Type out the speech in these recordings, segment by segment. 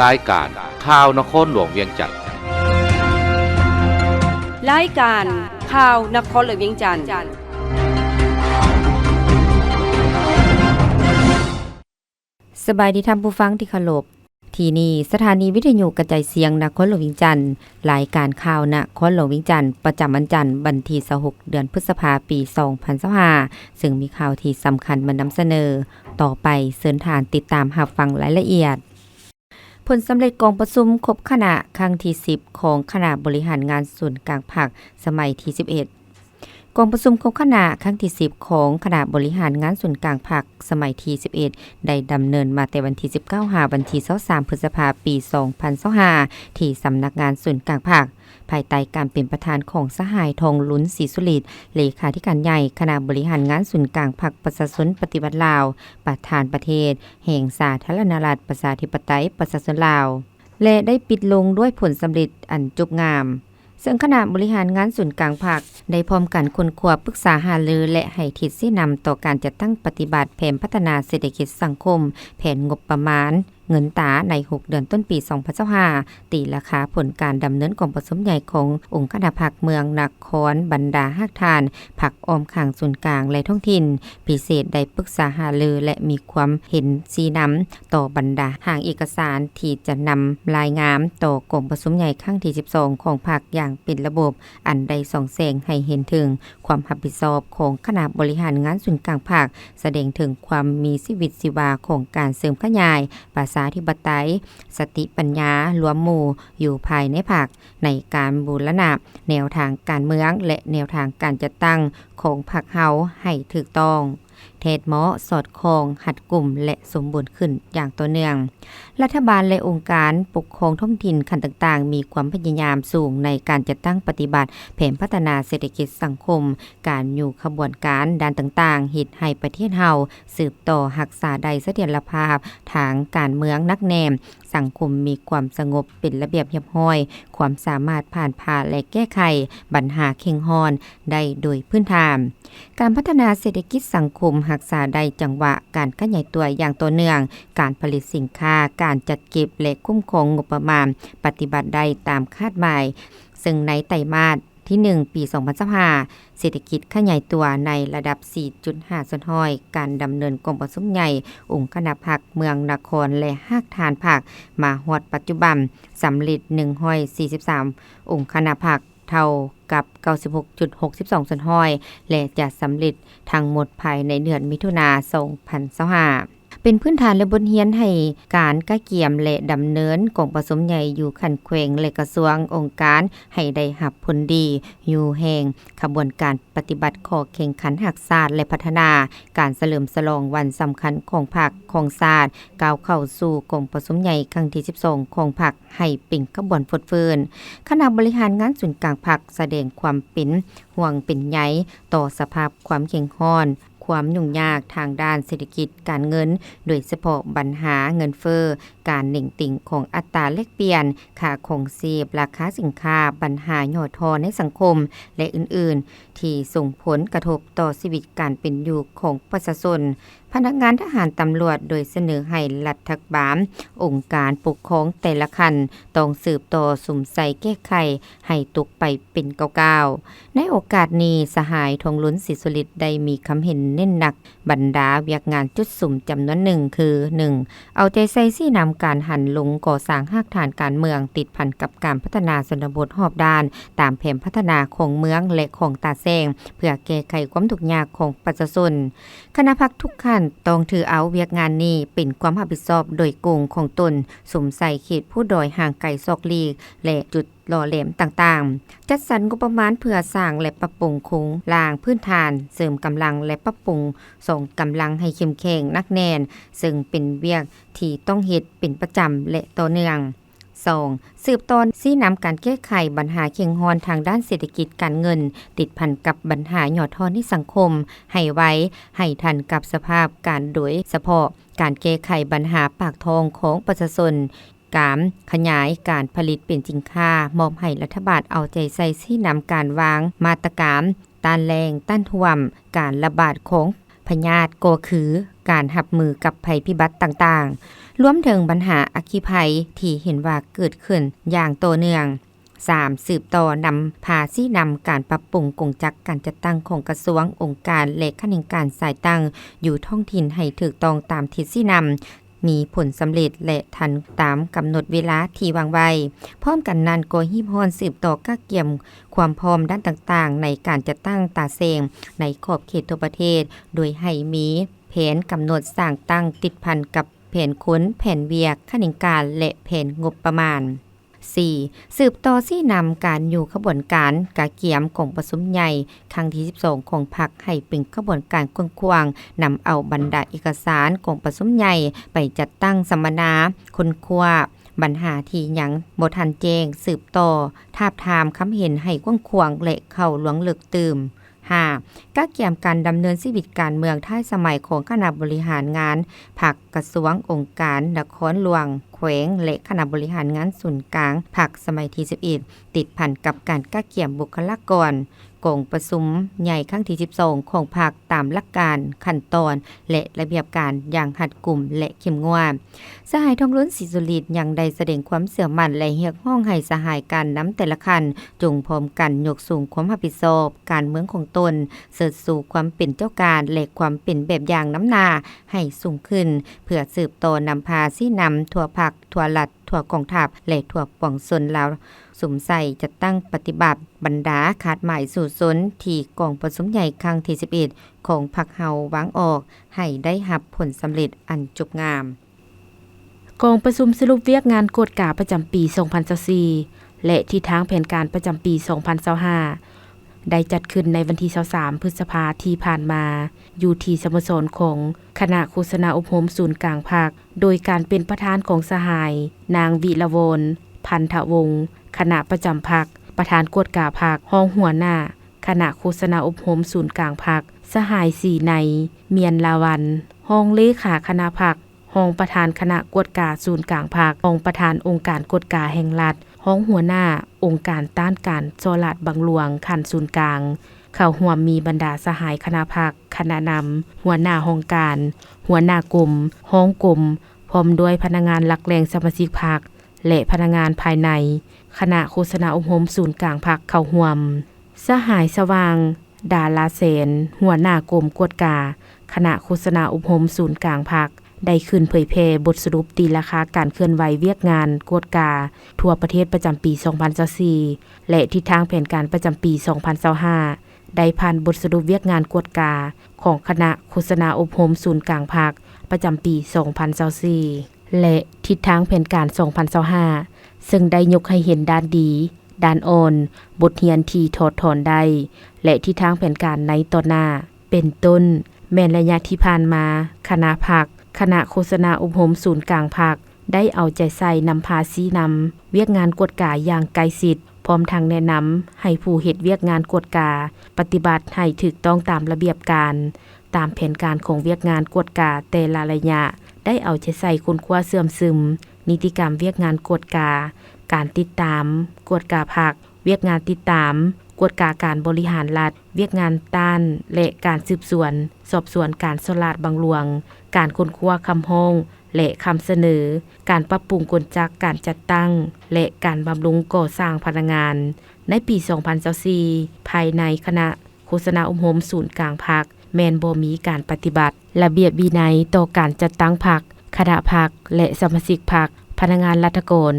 ລາຍການຂ່າວນະຄອນຫຼວງວຽງຈັນ. ລາຍການຂ່າວນະຄອນຫຼວງວຽງຈັນ. ສະບາຍດີທ່ານຜູ້ຟັງທີ່ເຄົາລົບ. ທີ່ນີ້ສະຖານີວິທະຍຸກະຈາຍສຽງນະຄອນຫຼວງວຽງຈັນ. ລາຍການຂ່າວນະຄອນຫຼວງວຽງຈັນ ປະຈຳວັນຈັນ ວັນທີຊາວຫົກ ເດືອນພຶດສະພາ ປີສອງພັນຊາວຫ້າ ເຊິ່ງມີຂ່າວທີ່ສຳຄັນມານຳສະເໜີ. ຕໍ່ໄປເຊີນທ່ານຕິດຕາມຮັບຟັງລາຍລະອຽດ. ຜົນສຳເລັດກອງປະຊຸມຄົບຄະນະຄັ້ງທີສິບ ຂອງຄະນະບໍລິຫານງານສູນກາງພັກສະໄໝທີສິບເອັດ. ກອງປະຊຸມຄົບຄະນະຄັ້ງທີສິບ ຂອງຄະນະບໍລິຫານງານສູນກາງພັກສະໄໝທີສິບເອັດ ໄດ້ດຳເນີນມາແຕ່ວັນທີສິບເກົ້າ ຫາວັນທີຊາວສາມ ພຶດສະພາ ປີສອງພັນຊາວຫ້າ ທີ່ສຳນັກງານສູນກາງພັກ. ພາຍໃຕ້ການເປັນປະທານຂອງສະຫາຍ ທອງລຸນ ສີສຸລິດ ເລຂາທິການໃຫຍ່ຄະນະບໍລິຫານງານສູນກາງພັກປະຊາຊົນປະຕິວັດລາວ, ປະທານປະເທດແຫ່ງສາທາລະນະລັດ ປະຊາທິປະໄຕ ປະຊາຊົນລາວ ແລະ ໄດ້ປິດລົງດ້ວຍຜົນສຳເລັດອັນຈົບງາມ. ເຊິ່ງຄະນະບໍລິຫານງານສູນກາງພັກ ໄດ້ພ້ອມກັນຄົ້ນຄວ້າ, ປຶກສາຫາລື ແລະ ໃຫ້ທິດຊີ້ນຳຕໍ່ການຈັດຕັ້ງປະຕິບັດແຜນພັດທະນາເສດຖະກິດສັງຄົມ, ແຜນງົບປະມານ, ເງິນຕາໃນຫົກເດືອນຕົ້ນປີສອງພັນຊາວຫ້າ, ຕີລາຄາຜົນການດຳເນີນກອງປະຊຸມໃຫຍ່ຂອງອົງຄະນະພັກເມືອງນະຄອນ, ບັນດາຮາກຖານພັກອ້ອມຂ້າງສູນກາງ ແລະ ທ້ອງຖິ່ນ, ພິເສດໄດ້ປຶກສາຫາລື ແລະ ມີຄວາມເຫັນຊີ້ນຳຕໍ່ບັນດາຮ່າງເອກະສານທີ່ຈະນຳລາຍງານຕໍ່ກອງປະຊຸມໃຫຍ່ຄັ້ງທີສິບສອງຂອງພັກຢ່າງເປັນລະບົບ, ອັນໄດ້ສ່ອງແສງໃຫ້ເຫັນເຖິງຄວາມຮັບຜິດຊອບຂອງຄະນະບໍລິຫານງານສູນກາງພັກ, ສະແດງເຖິງຄວາມມີຊີວິດຊີວາຂອງການເສີມຂະຫຍາຍປະຊາທິປະໄຕ, ສະຕິປັນຍາລວມໝູ່ຢູ່ພາຍໃນພັກ ໃນການບູລະນະແນວທາງການເມືອງ ແລະ ແນວທາງການຈັດຕັ້ງຂອງພັກເຮົາໃຫ້ຖືກຕ້ອງ, ແທດເໝາະ, ສອດຄ່ອງ, ຮັດກຸມ ແລະ ສົມບູນຂຶ້ນຢ່າງຕໍ່ເນື່ອງ. ລັດຖະບານ ແລະ ອົງການປົກຄອງທ້ອງຖິ່ນຂັ້ນຕ່າງໆ ມີຄວາມພະຍາຍາມສູງໃນການຈັດຕັ້ງປະຕິບັດແຜນພັດທະນາເສດຖະກິດສັງຄົມ, ການຍູ້ຂະບວນການດ້ານຕ່າງໆ ເຮັດໃຫ້ປະເທດເຮົາສືບຕໍ່ຮັກສາໄດ້ສະຖຽນລະພາບທາງການເມືອງໜັກແໜ້ນ, ສັງຄົມມີຄວາມສະຫງົບເປັນລະບຽບຮຽບຮ້ອຍ, ຄວາມສາມາດຜ່ານຜ່າ ແລະ ແກ້ໄຂບັນຫາເຄັ່ງຮ້ອນໄດ້ໂດຍພື້ນຖານ. ການພັດທະນາເສດຖະກິດສັງຄົມຮັກສາໄດ້ຈັງຫວະການຂະຫຍາຍຕົວຢ່າງຕໍ່ເນື່ອງ, ການຜະລິດສິນຄ້າ, ການຈັດເກັບ ແລະ ຄຸ້ມຄອງງົບປະມານປະຕິບັດໄດ້ຕາມຄາດໝາຍ, ເຊິ່ງໃນໄຕມາດທີໜຶ່ງ ປີສອງພັນຊາວຫ້າ ເສດຖະກິດຂະຫຍາຍຕົວໃນລະດັບສີ່ຈຸດຫ້າສ່ວນຮ້ອຍ, ການດຳເນີນກອງປະຊຸມໃຫຍ່ອົງຄະນະພັກເມືອງນະຄອນ ແລະ ຮາກຖານພັກມາຮອດປັດຈຸບັນ ສຳເລັດໜຶ່ງຮ້ອຍສີ່ສິບສາມອົງຄະນະພັກ, ເທົ່າກັບເກົ້າສິບຫົກຈຸດຫົກສິບສອງສ່ວນຮ້ອຍ ແລະ ຈະສຳເລັດທັງໝົດພາຍໃນເດືອນມິຖຸນາ ສອງພັນຊາວຫ້າ ເປັນພື້ນຖານ ແລະ ບົດຮຽນໃຫ້ການກະກຽມ ແລະ ດຳເນີນກອງປະຊຸມໃຫຍ່ຢູ່ຂັ້ນແຂວງ ແລະ ກະຊວງ, ອົງການ ໃຫ້ໄດ້ຮັບຜົນດີຢູ່ແຫ່ງຂະບວນການປະຕິບັດຂໍ້ແຂ່ງຂັນຮັກຊາດ ແລະ ພັດທະນາ, ການສະເຫຼີມສະຫຼອງວັນສຳຄັນຂອງພັກ, ຂອງຊາດ, ກ້າວເຂົ້າສູ່ກອງປະຊຸມໃຫຍ່ຄັ້ງທີສິບສອງຂອງພັກ ໃຫ້ເປັນຂະບວນຟົດຟື້ນ. ຄະນະບໍລິຫານງານສູນກາງພັກສະແດງຄວາມເປັນຫ່ວງເປັນໃຍຕໍ່ສະພາບຄວາມເຄັ່ງຮ້ອນ, ຄວາມຫຍຸ້ງຍາກທາງດ້ານເສດຖະກິດການເງິນ, ໂດຍສະເພາະບັນຫາເງິນເຟີ້, ການເໜັງຕີງຂອງອັດຕາແລກປ່ຽນ, ຄ່າຄອງຊີບ, ລາຄາສິນຄ້າ, ບັນຫາຫຍໍ້ທໍ້ໃນສັງຄົມ ແລະ ອື່ນໆ ທີ່ສົ່ງຜົນກະທົບຕໍ່ຊີວິດການເປັນຢູ່ຂອງປະຊາຊົນ. ພະນັກງານທະຫານ, ຕຳຫຼວດ ໂດຍສະເໜີໃຫ້ລັດຖະບານ, ອົງການປົກຄອງແຕ່ລະຂັ້ນ ຕ້ອງສືບຕໍ່ສຸມໃສ່ແກ້ໄຂໃຫ້ຕົກໄປເປັນກ້າວໆ. ໃນໂອກາດນີ້, ສະຫາຍ ທອງລຸນ ສີສຸລິດ ໄດ້ມີຄຳເຫັນເນັ້ນໜັກບັນດາວຽກງານຈຸດສຸມຈຳນວນໜຶ່ງ ຄື ໜຶ່ງ ເອົາໃຈໃສ່ຊີ້ນຳການຫັນລົງກໍ່ສ້າງຮາກຖານການເມືອງ ຕິດພັນກັບການພັດທະນາຊົນນະບົດຮອບດ້ານ ຕາມແຜນພັດທະນາຂອງເມືອງ ແລະ ຂອງຕາແສງ ເພື່ອແກ້ໄຂຄວາມທຸກຍາກຂອງປະຊາຊົນ. ຄະນະພັກທຸກຂັ້ນຕ້ອງຖືເອົາວຽກງານນີ້ເປັນຄວາມຮັບຜິດຊອບໂດຍກົງຂອງຕົນ, ສຸມໃສ່ເຂດພູດອຍຫ່າງໄກຊອກຫຼີກ ແລະ ຈຸດຫຼໍ່ແຫຼມຕ່າງໆ, ຈັດສັນງົບປະມານເພື່ອສ້າງ ແລະ ປັບປຸງໂຄງລ່າງພື້ນຖານ, ເສີມກຳລັງ ແລະ ປັບປຸງສອງກຳລັງໃຫ້ເຂັ້ມແຂງໜັກແໜ້ນ, ເຊິ່ງເປັນວຽກທີ່ຕ້ອງເຮັດເປັນປະຈຳ ແລະ ຕໍ່ເນື່ອງ. ສອງ ສືບຕໍ່ຊີ້ນຳການແກ້ໄຂບັນຫາເຄັ່ງຮ້ອນທາງດ້ານເສດຖະກິດການເງິນ ຕິດພັນກັບບັນຫາຫຍໍ້ທໍ້ໃນສັງຄົມ ໃຫ້ໄວ, ໃຫ້ທັນກັບສະພາບການ, ໂດຍສະເພາະການແກ້ໄຂບັນຫາປາກທ້ອງຂອງປະຊາຊົນ, ການຂະຫຍາຍການຜະລິດເປັນສິນຄ້າ, ມອບໃຫ້ລັດຖະບານເອົາໃຈໃສ່ຊີ້ນຳການວາງມາດຕະການຕ້ານແລ້ງ, ຕ້ານຖ້ວມ, ການລະບາດຂອງ ພະຍາດກໍຄື ການຮັບມືກັບໄພພິບັດຕ່າງໆ, ລວມເຖິງບັນຫາອັກຄີໄພທີ່ເຫັນວ່າເກີດຂຶ້ນຢ່າງຕໍ່ເນື່ອງ. ສາມ, ສືບຕໍ່ນຳພາຊີ້ນຳການປັບປຸງກົງຈັກການຈັດຕັ້ງຂອງກະຊວງ, ອົງການ ແລະ ຂະແໜງການສາຍຕັ້ງຢູ່ທ້ອງຖິ່ນໃຫ້ຖືກຕ້ອງຕາມທິດຊີ້ນຳ, ມີຜົນສຳເລັດ ແລະ ທັນຕາມກຳນົດເວລາທີ່ວາງໄວ້. ພ້ອມກັນນັ້ນກໍຮີບຮ້ອນສືບຕໍ່ກະກຽມຄວາມພ້ອມດ້ານຕ່າງໆໃນການຈັດຕັ້ງຕາແສງໃນຂອບເຂດທົ່ວປະເທດ, ໂດຍໃຫ້ມີແຜນກຳນົດສ້າງຕັ້ງຕິດພັນກັບແຜນຄົນ, ແຜນວຽກ, ຂະແໜງການ ແລະ ແຜນງົບປະມານ. ສີ່, ສືບຕໍ່ຊີ້ນຳການຢູ່ຂະບວນການກະກຽມກອງປະຊຸມໃຫຍ່ຄັ້ງທີສິບສອງຂອງພັກໃຫ້ເປັນຂະບວນການກວ້າງຂວາງ, ນຳເອົາບັນດາເອກະສານກອງປະຊຸມໃຫຍ່ໄປຈັດຕັ້ງສຳມະນາ, ຄົ້ນຄວ້າບັນຫາທີ່ຍັງບໍ່ທັນແຈ້ງ, ສືບຕໍ່ທາບທາມຄຳເຫັນໃຫ້ກວ້າງຂວາງ ແລະ ເຂົ້າລວງເລິກຕື່ມ. ຫ້າ, ກະກຽມການດຳເນີນຊີວິດການເມືອງທ້າຍສະໄໝຂອງຄະນະບໍລິຫານງານພັກ, ກະຊວງ, ອົງການ, ນະຄອນຫຼວງ, ແຂວງ ແລະ ຄະນະບໍລິຫານງານສູນກາງພັກສະໄໝທີສິບເອັດ ຕິດພັນກັບການກະກຽມບຸກຄະລາກອນກອງປະຊຸມໃຫຍ່ຄັ້ງທີສິບສອງຂອງພັກ ຕາມຫຼັກການ, ຂັ້ນຕອນ ແລະ ລະບຽບການຢ່າງຮັດກຸມ ແລະ ເຂັ້ມງວດ. ສະຫາຍ ທອງລຸນ ສີສຸລິດ ຍັງໄດ້ສະແດງຄວາມເຊື່ອໝັ້ນ ແລະ ຮຽກຮ້ອງໃຫ້ສະຫາຍການນຳແຕ່ລະຂັ້ນ ຈົ່ງພ້ອມກັນຍົກສູງຄວາມຮັບຜິດຊອບການເມືອງຂອງຕົນ, ເຊີດຊູຄວາມເປັນເຈົ້າການ ແລະ ຄວາມເປັນແບບຢ່າງນຳໜ້າໃຫ້ສູງຂຶ້ນ, ເພື່ອສືບຕໍ່ນຳພາຊີ້ນຳທົ່ວພັກ, ທົ່ວລັດ, ທົ່ວກອງທັບ ແລະ ທົ່ວປວງຊົນລາວ ສຸມໃສ່ຈັດຕັ້ງປະຕິບັດບັນດາຄາດໝາຍສູ້ຊົນທີ່ກອງປະຊຸມໃຫຍ່ຄັ້ງທີສິບເອັດຂອງພັກເຮົາວາງອອກ ໃຫ້ໄດ້ຮັບຜົນສຳເລັດອັນຈົບງາມ. ກອງປະຊຸມສະຫຼຸບວຽກງານກວດກາປະຈຳປີສອງພັນຊາວສີ່ ແລະ ທິດທາງແຜນການປະຈຳປີສອງພັນຊາວຫ້າ ໄດ້ຈັດຂຶ້ນໃນວັນທີຊາວສາມ ພຶດສະພາທີ່ຜ່ານມາ ຢູ່ທີ່ສະໂມສອນຂອງຄະນະໂຄສະນາອົບຮົມສູນກາງພັກ, ໂດຍການເປັນປະທານຂອງສະຫາຍ ນາງ ວິລະວອນ ພັນທະວົງ, ຄະນະປະຈຳພັກ, ປະທານກວດກາພັກ, ຮອງຫົວໜ້າຄະນະໂຄສະນາອົບຮົມສູນກາງພັກ, ສະຫາຍ ສີໄນ ມຽນລາວັນ, ຮອງເລຂາຄະນະພັກ, ຮອງປະທານຄະນະກວດກາສູນກາງພັກ, ຮອງປະທານອົງການກວດກາແຫ່ງລັດ, ຮອງຫົວໜ້າອົງການຕ້ານການສໍ້ລາດບັງຫຼວງຂັ້ນສູນກາງ. ເຂົ້າຮ່ວມມີບັນດາສະຫາຍຄະນະພັກ, ຄະນະນຳ, ຫົວໜ້າຫ້ອງການ, ຫົວໜ້າກົມ, ຮອງກົມ, ພ້ອມດ້ວຍພະນັກງານຫຼັກແຫຼ່ງສະມາຊິກພັກ ແລະ ພະນັກງານພາຍໃນຄະນະໂຄສະນາອົບຮົມສູນກາງພັກເຂົ້າຮ່ວມ. ສະຫາຍ ສະຫວ່າງ ດາລາແສນ, ຫົວໜ້າກົມກວດກາຄະນະໂຄສະນາອົບຮົມສູນກາງພັກ ໄດ້ຂຶ້ນເຜີຍແຜ່ບົດສະຫຼຸບຕີລາຄາການເຄື່ອນໄຫວວຽກງານກວດກາທົ່ວປະເທດປະຈຳປີສອງພັນຊາວສີ່ ແລະ ທິດທາງແຜນການປະຈຳປີສອງພັນຊາວຫ້າ ໄດ້ຜ່ານບົດສະຫຼຸບວຽກງານກວດກາຂອງຄະນະໂຄສະນາອົບຮົມສູນກາງພັກປະຈຳປີສອງພັນຊາວສີ່ ແລະ ທິດທາງແຜນການສອງພັນຊາວຫ້າ ເຊິ່ງໄດ້ຍົກໃຫ້ເຫັນດ້ານດີ, ດ້ານອ່ອນ, ບົດຮຽນທີ່ຖອດຖອນໄດ້ ແລະ ທິດທາງແຜນການໃນຕໍ່ໜ້າ. ເປັນຕົ້ນ, ແມ່ນໄລຍະທີ່ຜ່ານມາ, ຄະນະພັກ, ຄະນະໂຄສະນາອົບຮົມສູນກາງພັກ ໄດ້ເອົາໃຈໃສ່ນຳພາຊີ້ນຳວຽກງານກວດກາຢ່າງໃກ້ຊິດ, ພ້ອມທັງແນະນຳໃຫ້ຜູ້ເຮັດວຽກງານກວດກາປະຕິບັດໃຫ້ຖືກຕ້ອງຕາມລະບຽບການ, ຕາມແຜນການຂອງວຽກງານກວດກາແຕ່ລະໄລຍະ, ໄດ້ເອົາໃຈໃສ່ຄົ້ນຄວ້າເຊື່ອມຊຶມນິຕິກຳວຽກງານກວດກາ, ການຕິດຕາມ, ກວດກາພັກ, ວຽກງານຕິດຕາມ, ກວດກາການບໍລິຫານລັດ, ວຽກງານຕ້ານ ແລະ ການສືບສວນ, ສອບສວນການສໍ້ລາດບັງຫຼວງ, ການຄົ້ນຄວ້າຄຳຮ້ອງ ແລະ ຄຳສະເໜີ, ການປັບປຸງກົນຈັກການຈັດຕັ້ງ ແລະ ການບຳລຸງກໍ່ສ້າງພະນັກງານ. ໃນປີສອງພັນຊາວສີ່ ພາຍໃນຄະນະໂຄສະນາອົບຮົມສູນກາງພັກ ແມ່ນບໍ່ມີການປະຕິບັດລະບຽບວິໄນຕໍ່ການຈັດຕັ້ງພັກ, ຄະນະພັກ ແລະ ສະມາຊິກພັກ, ພະນັກງານລັດຖະກອນ.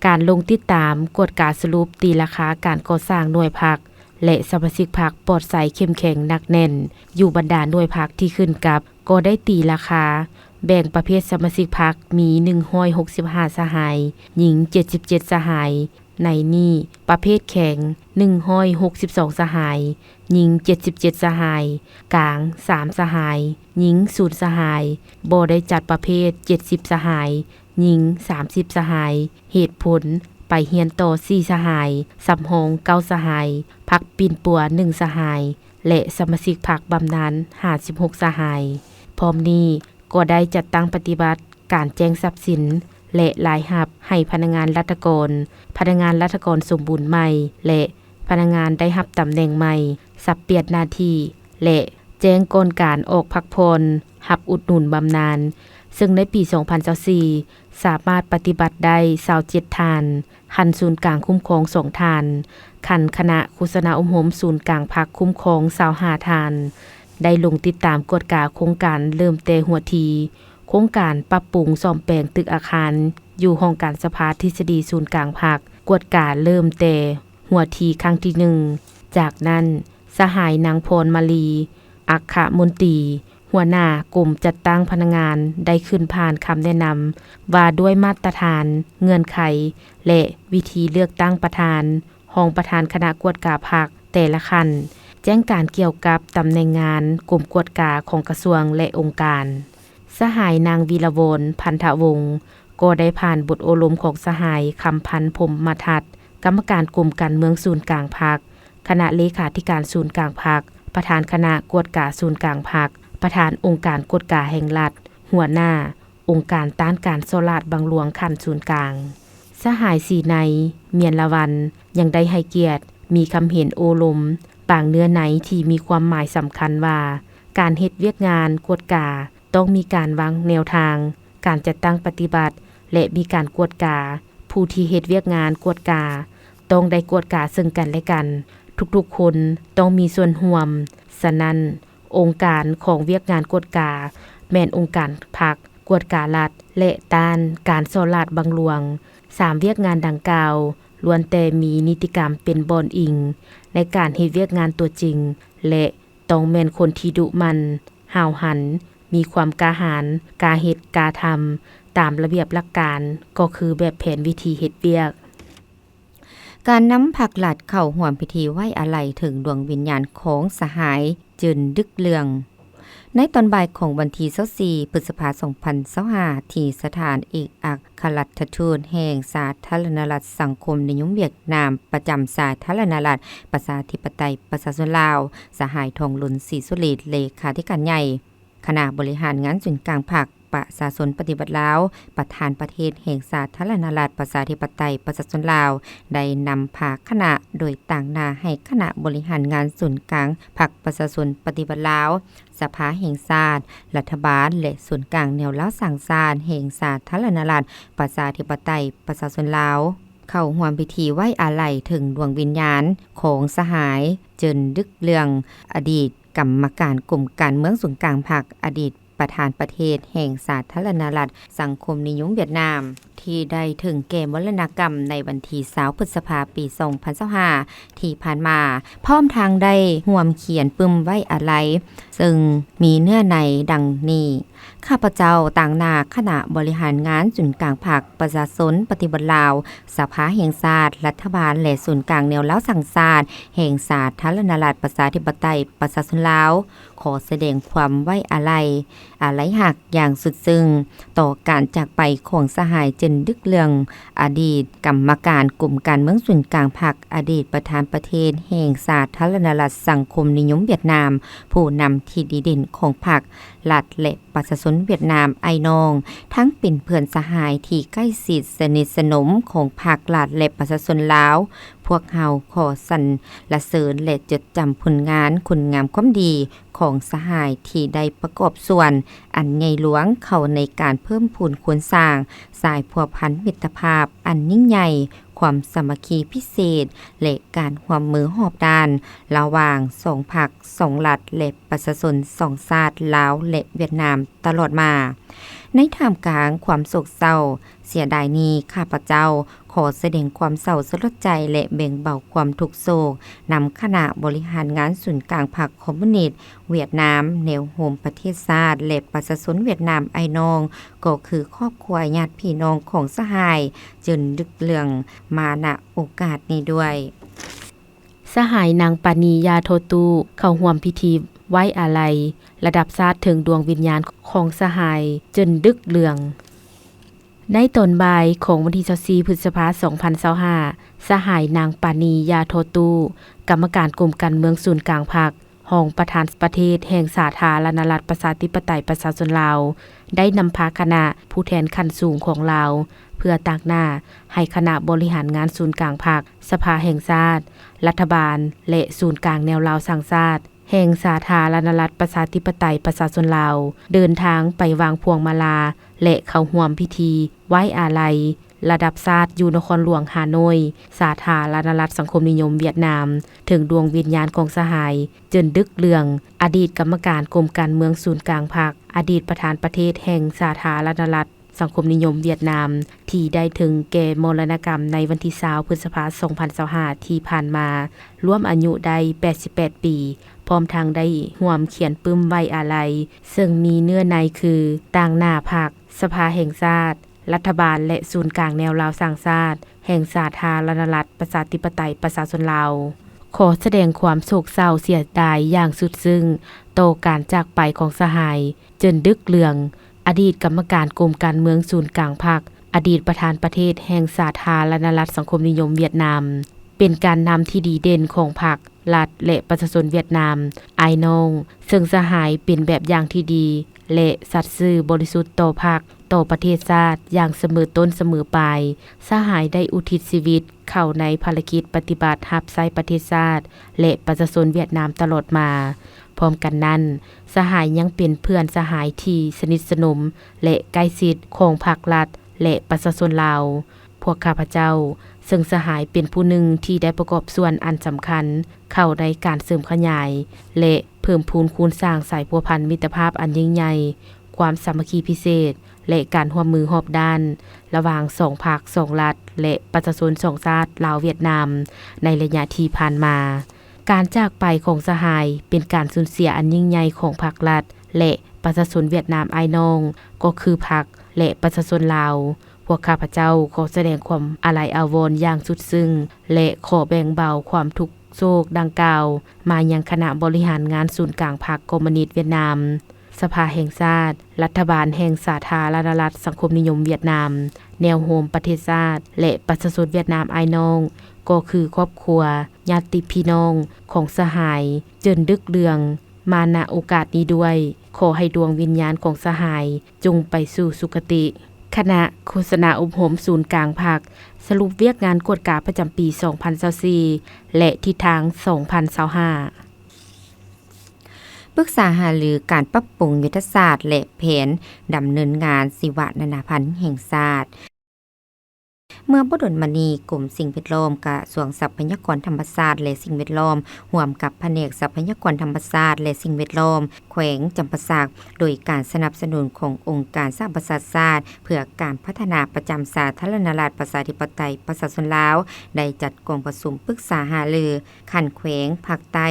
ການລົງຕິດຕາມ, ກວດກາສະຫຼຸບ, ຕີລາຄາການກໍ່ສ້າງໜ່ວຍພັກ ແລະ ສະມາຊິກພັກປອດໃສເຂັ້ມແຂງໜັກແໜ້ນຢູ່ບັນດາໜ່ວຍພັກທີ່ຂຶ້ນກັບ ກໍໄດ້ຕີລາຄາແບ່ງປະເພດສະມາຊິກພັກມີໜຶ່ງຮ້ອຍຫົກສິບຫ້າສະຫາຍ, ຍິງເຈັດສິບເຈັດສະຫາຍ. ໃນນີ້ປະເພດແຂງໜຶ່ງຮ້ອຍຫົກສິບສອງສະຫາຍ, ຍິງເຈັດສິບເຈັດສະຫາຍ, ກາງສາມສະຫາຍ, ຍິງສູນສະຫາຍ, ບໍ່ໄດ້ຈັດປະເພດເຈັດສິບສະຫາຍ, ຍິງສາມສິບສະຫາຍ, ເຫດຜົນ ໄປຮຽນຕໍ່ສີ່ສະຫາຍ, ສຳຮອງເກົ້າສະຫາຍ, ພັກປິ່ນປົວໜຶ່ງສະຫາຍ ແລະ ສະມາຊິກພັກບຳນານຫ້າສິບຫົກສະຫາຍ. ພ້ອມນີ້ກໍໄດ້ຈັດຕັ້ງປະຕິບັດການແຈ້ງຊັບສິນ ແລະ ລາຍຮັບໃຫ້ພະນັກງານລັດຖະກອນ, ພະນັກງານລັດຖະກອນສົມບູນໃໝ່ ແລະ ພະນັກງານໄດ້ຮັບຕຳແໜ່ງໃໝ່, ສັບປ່ຽນໜ້າທີ່ ແລະ ແຈ້ງກ່ອນການອອກພັກຜ່ອນ ຮັບອຸດໜູນບຳນານ, ເຊິ່ງໃນປີສອງພັນຊາວສີ່ ສາມາດປະຕິບັດໄດ້ຊາວເຈັດທ່ານ, ຂັ້ນສູນກາງຄຸ້ມຄອງສອງທ່ານ, ຂັ້ນຄະນະໂຄສະນາອົບຮົມສູນກາງພັກຄຸ້ມຄອງຊາວຫ້າທ່ານ, ໄດ້ລົງຕິດຕາມກວດກາໂຄງການເລີ່ມແຕ່ຫົວທີ, ໂຄງການປັບປຸງສ້ອມແປງຕຶກອາຄານຢູ່ຫ້ອງການສະພາທິດສະດີສູນກາງພັກ, ກວດກາເລີ່ມແຕ່ຫົວທີຄັ້ງທີໜຶ່ງ. ຈາກນັ້ນ, ສະຫາຍນາງ ພອນມາລີ ອັກຄະມົນຕີ ຫົວໜ້າກົມຈັດຕັ້ງພະນັກງານ ໄດ້ຂຶ້ນຜ່ານຄຳແນະນຳວ່າດ້ວຍມາດຕະຖານ, ເງື່ອນໄຂ ແລະ ວິທີເລືອກຕັ້ງປະທານ, ຮອງປະທານຄະນະກວດກາພັກແຕ່ລະຂັ້ນ, ແຈ້ງການກ່ຽວກັບຕຳແໜ່ງງານກົມກວດກາຂອງກະຊວງ ແລະ ອົງການ. ສະຫາຍນາງ ວີລະວອນ ພັນທະວົງ ກໍໄດ້ຜ່ານບົດໂອ້ລົມຂອງສະຫາຍ ຄຳພັນ ພົມມະທັດ ກຳມະການກົມການເມືອງສູນກາງພັກ, ຄະນະເລຂາທິການສູນກາງພັກ, ປະທານຄະນະກວດກາສູນກາງພັກ, ປະທານອົງການກວດກາແຫ່ງລັດ, ຫົວໜ້າອົງການຕ້ານການສໍ້ລາດບັງຫຼວງຂັ້ນສູນກາງ. ສະຫາຍ ສີໄນ ມຽນລະວັນ ຍັງໄດ້ໃຫ້ກຽດມີຄຳເຫັນໂອ້ລົມບາງເນື້ອໃນທີ່ມີຄວາມໝາຍສຳຄັນວ່າ ການເຮັດວຽກງານກວດກາ ຕ້ອງມີການວາງແນວທາງການຈັດຕັ້ງປະຕິບັດ ແລະ ມີການກວດກາ. ຜູ້ທີ່ເຮັດວຽກງານກວດກາ ຕ້ອງໄດ້ກວດກາເຊິ່ງກັນ ແລະ ກັນ. ທຸກໆຄົນຕ້ອງມີສ່ວນຮ່ວມ. ສະນັ້ນ, ອົງການຂອງວຽກງານກວດກາ ແມ່ນອົງການພັກ, ກວດກາລັດ ແລະ ຕ້ານການສໍ້ລາດບັງຫຼວງ. ສາມວຽກງານດັ່ງກ່າວ ລ້ວນແຕ່ມີນິຕິກຳເປັນບ່ອນອີງໃນການເຮັດວຽກງານຕົວຈິງ ແລະ ຕ້ອງແມ່ນຄົນທີ່ດຸໝັ່ນ, ຫ້າວຫັນ, ມີຄວາມກ້າຫານ, ກ້າເຮັດ, ກ້າທຳ, ຕາມລະບຽບຫຼັກການ ກໍຄືແບບແຜນວິທີເຮັດວຽກ. ການນຳພັກລັດເຂົ້າຮ່ວມພິທີໄວ້ອາໄລເຖິງດວງວິນຍານຂອງສະຫາຍ ເຈິນ ດຶກເລື່ອງ. ໃນຕອນບ່າຍຂອງວັນທີຊາວສີ່ ພຶດສະພາ ສອງພັນຊາວຫ້າ ທີ່ສະຖານເອກອັກຄະລັດຖະທູດແຫ່ງສາທາລະນະລັດສັງຄົມນິຍົມຫວຽດນາມ ປະຈຳສາທາລະນະລັດປະຊາທິປະໄຕປະຊາຊົນລາວ, ສະຫາຍ ທອງລຸນ ສີສຸລິດ ເລຂາທິການໃຫຍ່ ຄະນະບໍລິຫານງານສູນກາງພັກປະຊາຊົນປະຕິວັດລາວ, ປະທານປະເທດແຫ່ງສາທາລະນະລັດປະຊາທິປະໄຕປະຊາຊົນລາວ ໄດ້ນຳພາຄະນະໂດຍຕາງໜ້າໃຫ້ຄະນະບໍລິຫານງານສູນກາງພັກປະຊາຊົນປະຕິວັດລາວ, ສະພາແຫ່ງຊາດ, ລັດຖະບານ ແລະ ສູນກາງແນວລາວສ້າງຊາດແຫ່ງສາທາລະນະລັດປະຊາທິປະໄຕປະຊາຊົນລາວ ເຂົ້າຮ່ວມພິທີໄວ້ອາໄລເຖິງດວງວິນຍານຂອງສະຫາຍ ເຈິນ ດຶກເລື່ອງ, ອະດີດກຳມະການກົມການເມືອງສູນກາງພັກ, ອະດີດປະທານປະເທດແຫ່ງສາທາລະນະລັດສັງຄົມນິຍົມຫວຽດນາມ ທີ່ໄດ້ເຖິງແກ່ມໍລະນະກຳໃນວັນທີຊາວ ພຶດສະພາ ປີສອງພັນຊາວຫ້າ ທີ່ຜ່ານມາ, ພ້ອມທັງໄດ້ຮ່ວມຂຽນປຶ້ມໄວ້ອາໄລ, ເຊິ່ງມີເນື້ອໃນດັ່ງນີ້. ຂ້າພະເຈົ້າຕາງໜ້າຄະນະບໍລິຫານງານສູນກາງພັກປະຊາຊົນປະຕິວັດລາວ, ສະພາແຫ່ງຊາດ, ລັດຖະບານ ແລະ ສູນກາງແນວລາວສ້າງຊາດແຫ່ງສາທາລະນະລັດປະຊາທິປະໄຕປະຊາຊົນລາວ ຂໍສະແດງຄວາມໄວ້ອາໄລ, ອາໄລຮັກຢ່າງສຸດຊຶ້ງຕໍ່ການຈາກໄປຂອງສະຫາຍ ເຈິນ ດຶກເລື່ອງ, ອະດີດກຳມະການກົມການເມືອງສູນກາງພັກ, ອະດີດປະທານປະເທດແຫ່ງສາທາລະນະລັດສັງຄົມນິຍົມຫວຽດນາມ, ຜູ້ນຳທີ່ດີເດັ່ນຂອງພັກ, ລັດ ແລະ ປະຊາຊົນຫວຽດນາມອ້າຍນ້ອງ, ທັງເປັນເພື່ອນສະຫາຍທີ່ໃກ້ຊິດສະໜິດສະໜົມຂອງພັກ, ລັດ ແລະ ປະຊາຊົນລາວ. ພວກເຮົາຂໍສັນລະເສີນ ແລະ ຈົດຈຳຜົນງານຄຸນງາມຄວາມດີຂອງສະຫາຍທີ່ໄດ້ປະກອບສ່ວນອັນໃຫຍ່ຫຼວງເຂົ້າໃນການເພີ່ມພູນຄູນສ້າງສາຍພົວພັນມິດຕະພາບອັນຍິ່ງໃຫຍ່, ຄວາມສາມັກຄີພິເສດ ແລະ ການຮ່ວມມືຮອບດ້ານລະຫວ່າງສອງພັກ, ສອງລັດ ແລະ ປະຊາຊົນສອງຊາດ ລາວ ແລະ ຫວຽດນາມ ຕະຫຼອດມາ. ໃນທ່າມກາງຄວາມໂສກເສົ້າເສຍດາຍນີ້, ຂ້າພະເຈົ້າຂໍສະແດງຄວາມເສົ້າສະຫຼົດໃຈ ແລະ ແບ່ງເບົາຄວາມທຸກໂສກນຳຄະນະບໍລິຫານງານສູນກາງພັກຄອມມູນິດຫວຽດນາມ, ແນວໂຮມປະເທດຊາດ ແລະ ປະຊາຊົນຫວຽດນາມອ້າຍນ້ອງ, ກໍຄືຄອບຄົວຍາດພີ່ນ້ອງຂອງສະຫາຍ ເຈິນ ດຶກເລື່ອງ ມາ ນະ ໂອກາດນີ້ດ້ວຍ. ສະຫາຍນາງ ປານີ ຢາໂທຕູ້ ເຂົ້າຮ່ວມພິທີໄວ້ອາໄລລະດັບຊາດເຖິງດວງວິນຍານຂອງສະຫາຍ ເຈິນ ດຶກເລື່ອງ. ໃນຕອນບ່າຍຂອງວັນທີຊາວສີ່ ພຶດສະພາ ສອງພັນຊາວຫ້າ ສະຫາຍນາງ ປານີ ຢາໂທຕູ້ ກຳມະການກົມການເມືອງສູນກາງພັກ, ຮອງປະທານປະເທດແຫ່ງສາທາລະນະລັດປະຊາທິປະໄຕປະຊາຊົນລາວ ໄດ້ນຳພາຄະນະຜູ້ແທນຂັ້ນສູງຂອງລາວ ເພື່ອຕາງໜ້າໃຫ້ຄະນະບໍລິຫານງານສູນກາງພັກ, ສະພາແຫ່ງຊາດ, ລັດຖະບານ ແລະ ສູນກາງແນວລາວສ້າງຊາດ ແຫ່ງສາທາລະນະລັດ ປະຊາທິປະໄຕ ປະຊາຊົນລາວ ເດີນທາງໄປວາງພວງມາລາ ແລະ ເຂົ້າຮ່ວມພິທີໄວ້ອາໄລລະດັບຊາດ ຢູ່ນະຄອນຫຼວງຮ່າໂນ້ຍ ສາທາລະນະລັດສັງຄົມນິຍົມຫວຽດນາມ ເຖິງດວງວິນຍານຂອງສະຫາຍ ເຈີນ ດຶກ ເຫຼືອງ, ອະດີດກຳມະການກົມການເມືອງສູນກາງພັກ, ອະດີດປະທານປະເທດແຫ່ງສາທາລະນະລັດ ສັງຄົມນິຍົມຫວຽດນາມ ທີ່ໄດ້ເຖິງແກ່ມໍລະນະກຳໃນວັນທີຊາວ ພຶດສະພາ ສອງພັນຊາວຫ້າ ທີ່ຜ່ານມາ, ລວມອາຍຸໄດ້ ແປດສິບແປດ ປີ, ພ້ອມທັງໄດ້ຮ່ວມຂຽນປຶ້ມໄວ້ອາໄລ, ເຊິ່ງມີເນື້ອໃນຄື ຕາງໜ້າພັກ, ສະພາແຫ່ງຊາດ, ລັດຖະບານ ແລະ ສູນກາງແນວລາວສ້າງຊາດ ແຫ່ງສາທາລະນະລັດ ປະຊາທິປະໄຕ ປະຊາຊົນລາວ. ຂໍສະແດງຄວາມໂສກເສົ້າເສຍດາຍຢ່າງສຸດຊຶ້ງຕໍ່ການຈາກໄປຂອງສະຫາຍ ເຈີນ ດຶກ ເຫຼືອງ, ອະດີດກຳມະການກົມການເມືອງສູນກາງພັກ, ອະດີດປະທານປະເທດແຫ່ງສາທາລະນະລັດສັງຄົມນິຍົມຫວຽດນາມ, ເປັນການນຳທີ່ດີເດັ່ນຂອງພັກ, ລັດ ແລະ ປະຊາຊົນຫວຽດນາມ, ອ້າຍນ້ອງ, ເຊິ່ງສະຫາຍເປັນແບບຢ່າງທີ່ດີ ແລະ ສັດຊື່ບໍລິສຸດຕໍ່ພັກ, ຕໍ່ປະເທດຊາດຢ່າງສະເໝີຕົ້ນສະເໝີປາຍ. ສະຫາຍໄດ້ອຸທິດຊີວິດເຂົ້າໃນພາລະກິດປະຕິບັດຮັບໃຊ້ປະເທດຊາດ ແລະ ປະຊາຊົນຫວຽດນາມຕະຫຼອດມາ. ພ້ອມກັນນັ້ນ, ສະຫາຍຍັງເປັນເພື່ອນສະຫາຍທີ່ສະໜິດສະໜົມ ແລະ ໃກ້ຊິດຂອງພັກລັດ ແລະ ປະຊາຊົນລາວ. ພວກຂ້າພະເຈົ້າ, ເຊິ່ງສະຫາຍເປັນຜູ້ໜຶ່ງທີ່ໄດ້ປະກອບສ່ວນອັນສຳຄັນເຂົ້າໃນການເສີມຂະຫຍາຍ ແລະ ເພີ່ມພູນຄູນສ້າງສາຍພົວພັນມິດຕະພາບອັນຍິ່ງໃຫຍ່, ຄວາມສາມັກຄີພິເສດ ແລະ ການຮ່ວມມືຮອບດ້ານ ລະຫວ່າງສອງພັກ, ສອງລັດ ແລະ ປະຊາຊົນສອງຊາດລາວຫວຽດນາມ ໃນໄລຍະທີ່ຜ່ານມາ. ການຈາກໄປຂອງສະຫາຍເປັນການສູນເສຍອັນຍິ່ງໃຫຍ່ຂອງພັກລັດ ແລະ ປະຊາຊົນຫວຽດນາມອ້າຍນ້ອງ, ກໍຄືພັກ ແລະ ປະຊາຊົນລາວ. ພວກຂ້າພະເຈົ້າຂໍສະແດງຄວາມອາໄລອາວອນຢ່າງສຸດຊຶ້ງ ແລະ ຂໍແບ່ງເບົາຄວາມທຸກໂສກດັ່ງກ່າວມາຍັງຄະນະບໍລິຫານງານສູນກາງພັກຄອມມູນິດຫວຽດນາມ, ສະພາແຫ່ງຊາດ, ລັດຖະບານແຫ່ງສາທາລະນະລັດສັງຄົມນິຍົມຫວຽດນາມ, ແນວໂຮມປະເທດຊາດ ແລະ ປະຊາຊົນຫວຽດນາມອ້າຍນ້ອງ, ກໍຄືຄອບຄົວ, ຍາດຕິພີ່ນ້ອງຂອງສະຫາຍ ເຈີນ ດຶກ ເຫຼືອງ ມາ ນະ ໂອກາດນີ້ດ້ວຍ. ຂໍໃຫ້ດວງວິນຍານຂອງສະຫາຍ ຈົ່ງໄປສູ່ສຸຄະຕິ. ຄະນະໂຄສະນາອົບຮົມສູນກາງພັກ ສະຫຼຸບວຽກງານກວດກາປະຈຳປີສອງພັນຊາວສີ່ ແລະ ທິດທາງສອງພັນຊາວຫ້າ. ປຶກສາຫາລືການປັບປຸງຍຸດທະສາດ ແລະ ແຜນດຳເນີນງານຊີວະນານາພັນແຫ່ງຊາດ. ເມື່ອບໍ່ດົນມານີ້, ກົມສິ່ງແວດລ້ອມ, ກະຊວງຊັບພະຍາກອນທຳມະຊາດ ແລະ ສິ່ງແວດລ້ອມ ຮ່ວມກັບພະແນກຊັບພະຍາກອນທຳມະຊາດ ແລະ ສິ່ງແວດລ້ອມ ແຂວງຈຳປາສັກ ໂດຍການສະໜັບສະໜູນຂອງອົງການສະຫະປະຊາຊາດ ເພື່ອການພັດທະນາປະຈຳສາທາລະນະລັດ ປະຊາທິປະໄຕ ປະຊາຊົນລາວ ໄດ້ຈັດກອງປະຊຸມປຶກສາຫາລືຂັ້ນແຂວງພາກໃຕ້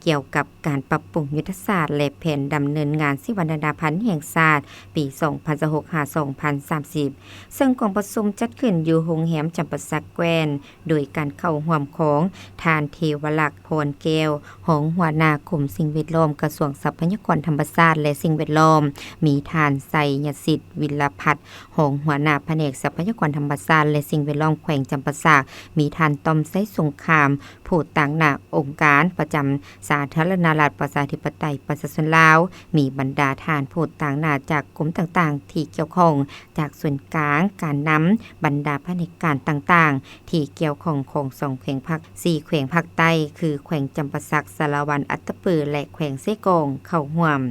ກ່ຽວກັບການປັບປຸງຍຸດທະສາດ ແລະ ແຜນດຳເນີນງານຊີວະນານາພັນແຫ່ງຊາດ ປີສອງພັນຊາວຫົກ ຫາ ສອງພັນສາມສິບ ເຊິ່ງກອງປະຊຸມຈັດຂຶ້ນຢູ່ໂຮງແຮມຈຳປາສັກແກຣນ ໂດຍການເຂົ້າຮ່ວມຂອງທ່ານ ເທວະລັກ ພອນແກ້ວ ຮອງຫົວໜ້າກົມສິ່ງແວດລ້ອມ ກະຊວງຊັບພະຍາກອນທຳມະຊາດ ແລະ ສິ່ງແວດລ້ອມ, ມີທ່ານ ໄຊຍະສິດ ວິລະພັດ ຮອງຫົວໜ້າພະແນກຊັບພະຍາກອນທຳມະຊາດ ແລະ ສິ່ງແວດລ້ອມແຂວງຈຳປາສັກ, ມີທ່ານ ຕ້ອມ ໄຊສົງຄາມ ຜູ້ຕາງໜ້າອົງການປະຈຳສາທາລະນະລັດ ປະຊາທິປະໄຕ ປະຊາຊົນລາວ, ມີບັນດາທ່ານຜູ້ຕາງໜ້າຈາກກົມຕ່າງໆທີ່ກ່ຽວຂ້ອງ, ຈາກສູນກາງການນຳ, ບັນດາພະແນກການຕ່າງໆທີ່ກ່ຽວຂ້ອງຂອງສອງແຂວງພາກ, ສີ່ແຂວງພາກໃຕ້ ຄື ແຂວງຈຳປາສັກ, ສາລະວັນ, ອັດຕະປື ແລະ ແຂວງເຊກອງ ເຂົ້າຮ່ວມ.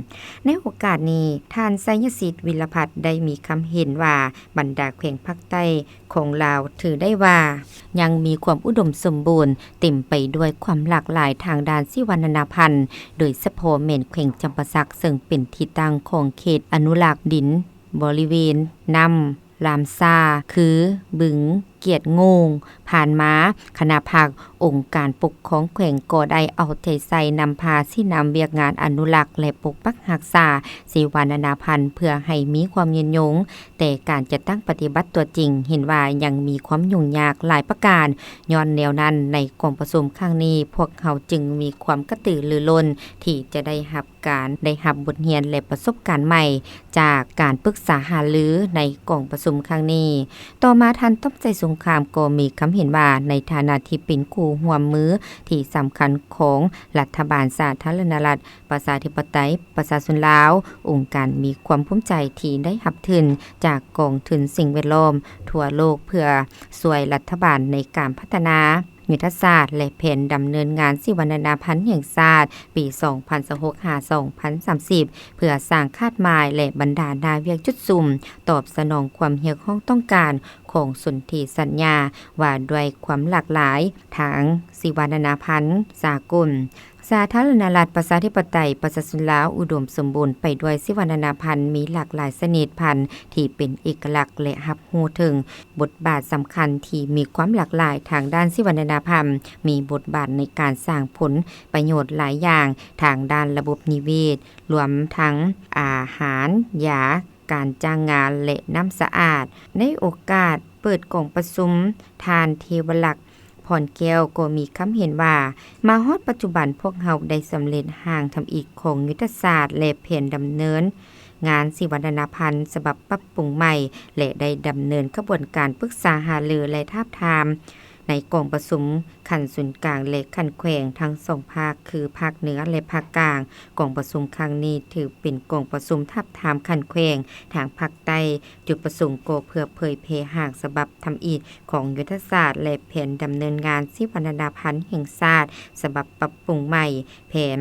ໃນໂອກາດນີ້, ທ່ານ ໄຊຍະສິດ ວິລະພັດ ໄດ້ມີຄຳເຫັນວ່າ, ບັນດາແຂວງພາກໃຕ້ ຂອງລາວຖືໄດ້ວ່າຍັງມີຄວາມອຸດົມສົມບູນ, ເຕັມໄປດ້ວຍຄວາມຫຼາກຫຼາຍທາງດ້ານຊີວະນານາພັນ, ໂດຍສະເພາະແມ່ນແຂວງຈຳປາສັກ ເຊິ່ງເປັນທີ່ຕັ້ງຂອງເຂດອະນຸລັກດິນບໍລິເວນນ້ຳລາມຊາ ຄື ບຶງກຽດໂງ່ງ. ຜ່ານມາ, ຄະນະພັກອົງການປົກຄອງແຂວງກໍໄດ້ເອົາໃຈໃສ່ນຳພາຊີ້ນຳວຽກງານອະນຸລັກ ແລະ ປົກປັກຮັກສາຊີວະນານາພັນ ເພື່ອໃຫ້ມີຄວາມຍືນຍົງ. ແຕ່ການຈັດຕັ້ງປະຕິບັດຕົວຈິງເຫັນວ່າຍັງມີຄວາມຫຍຸ້ງຍາກຫຼາຍປະການ. ຍ້ອນແນວນັ້ນ, ໃນກອງປະຊຸມຄັ້ງນີ້, ພວກເຮົາຈຶ່ງມີຄວາມກະຕືລືລົ້ນທີ່ຈະໄດ້ຮັບການ, ໄດ້ຮັບບົດຮຽນ ແລະ ປະສົບການໃໝ່ຈາກການປຶກສາຫາລືໃນກອງປະຊຸມຄັ້ງນີ້. ຕໍ່ມາ, ທ່ານ ຕ້ອມ ໄຊສົງຄາມ ກໍມີຄຳເຫັນວ່າ, ໃນຖານະທີ່ເປັນຄູ່ຮ່ວມມືທີ່ສຳຄັນຂອງລັດຖະບານສາທາລະນະລັດ ປະຊາທິປະໄຕ ປະຊາຊົນລາວ, ອົງການມີຄວາມພູມໃຈທີ່ໄດ້ຮັບທຶນຈາກກອງທຶນສິ່ງແວດລ້ອມທົ່ວໂລກ ເພື່ອຊ່ວຍລັດຖະບານໃນການພັດທະນາ ຍຸດທະສາດ ແລະ ແຜນດຳເນີນງານສີວັນນະນາພັນແຫ່ງຊາດ ປີສອງພັນຊາວຫົກ ຫາ ສອງພັນສາມສິບ ເພື່ອສ້າງຄາດໝາຍ ແລະ ບັນດາໜ້າວຽກຈຸດສຸມ ຕອບສະໜອງຄວາມຮຽກຮ້ອງຕ້ອງການຂອງສົນທິສັນຍາວ່າດ້ວຍຄວາມຫຼາກຫຼາຍທາງຊີວະນານາພັນສາກົນ. ສາທາລະນະລັດ ປະຊາທິປະໄຕ ປະຊາຊົນລາວ ອຸດົມສົມບູນໄປດ້ວຍຊີວະນານາພັນ ມີຫຼາກຫຼາຍຊະນິດພັນທີ່ເປັນເອກະລັກ ແລະ ຮັບຮູ້ເຖິງບົດບາດສຳຄັນທີ່ມີຄວາມຫຼາກຫຼາຍທາງດ້ານຊີວະນານາພັນ ມີບົດບາດໃນການສ້າງຜົນປະໂຫຍດຫຼາຍຢ່າງທາງດ້ານລະບົບນິເວດ, ລວມທັງອາຫານ, ຢາ, ການຈ້າງງານ ແລະ ນ້ຳສະອາດ. ໃນໂອກາດເປີດກອງປະຊຸມ, ທ່ານ ເທວະລັກ ພອນແກ້ວ ກໍມີຄຳເຫັນວ່າ, ມາຮອດປັດຈຸບັນ ພວກເຮົາໄດ້ສຳເລັດຮ່າງທຳອິດຂອງຍຸດທະສາດ ແລະ ແຜນດຳເນີນງານຊີວະນານາພັນສະບັບປັບປຸງໃໝ່ ແລະ ໄດ້ດຳເນີນຂະບວນການປຶກສາຫາລື ແລະ ທາບທາມ ໃນກອງປະຊຸມຂັ້ນສູນກາງ ແລະ ຂັ້ນແຂວງທັງສອງພາກ ຄື ພາກເໜືອ ແລະ ພາກກາງ. ກອງປະຊຸມຄັ້ງນີ້ຖືເປັນກອງປະຊຸມທາບທາມຂັ້ນແຂວງທາງພາກໃຕ້. ຈຸດປະສົງກໍເພື່ອເຜີຍແຜ່ຮ່າງສະບັບທຳອິດຂອງຍຸດທະສາດ ແລະ ແຜນດຳເນີນງານຊີວະນານາພັນແຫ່ງຊາດ ສະບັບປັບປຸງໃໝ່, ແຜນ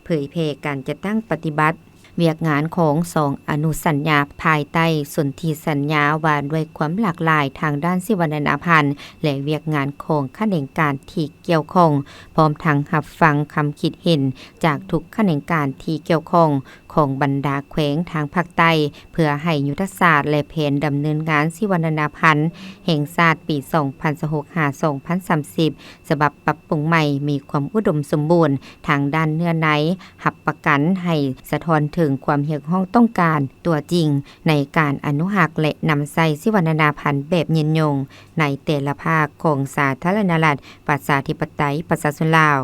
ເຜີຍແຜ່ການຈັດຕັ້ງປະຕິບັດ ວຽກງານຂອງສອງອະນຸສັນຍາພາຍໃຕ້ສົນທິສັນຍາວ່າດ້ວຍຄວາມຫຼາກຫຼາຍທາງດ້ານຊີວະນານາພັນ ແລະ ວຽກງານຂອງຂະແໜງການທີ່ກ່ຽວຂ້ອງ, ພ້ອມທັງຮັບຟັງຄຳຄິດເຫັນຈາກທຸກຂະແໜງການທີ່ກ່ຽວຂ້ອງຂອງບັນດາແຂວງທາງພາກໃຕ້ ເພື່ອໃຫ້ຍຸດທະສາດ ແລະ ແຜນດຳເນີນງານຊີວະນານາພັນແຫ່ງຊາດປີສອງພັນຊາວຫົກ ຫາ ສອງພັນສາມສິບ ສະບັບປັບປຸງໃໝ່ ມີຄວາມອຸດົມສົມບູນທາງດ້ານເນື້ອໃນ, ຮັບປະກັນໃຫ້ສະທ້ອນເຖິງຄວາມຮຽກຮ້ອງຕ້ອງການຕົວຈິງໃນການອະນຸຮັກ ແລະ ນຳໃຊ້ຊີວະນານາພັນແບບຍືນຍົງໃນແຕ່ລະພາກຂອງສາທາລະນະລັດ ປະຊາທິປະໄຕ ປະຊາຊົນລາວ.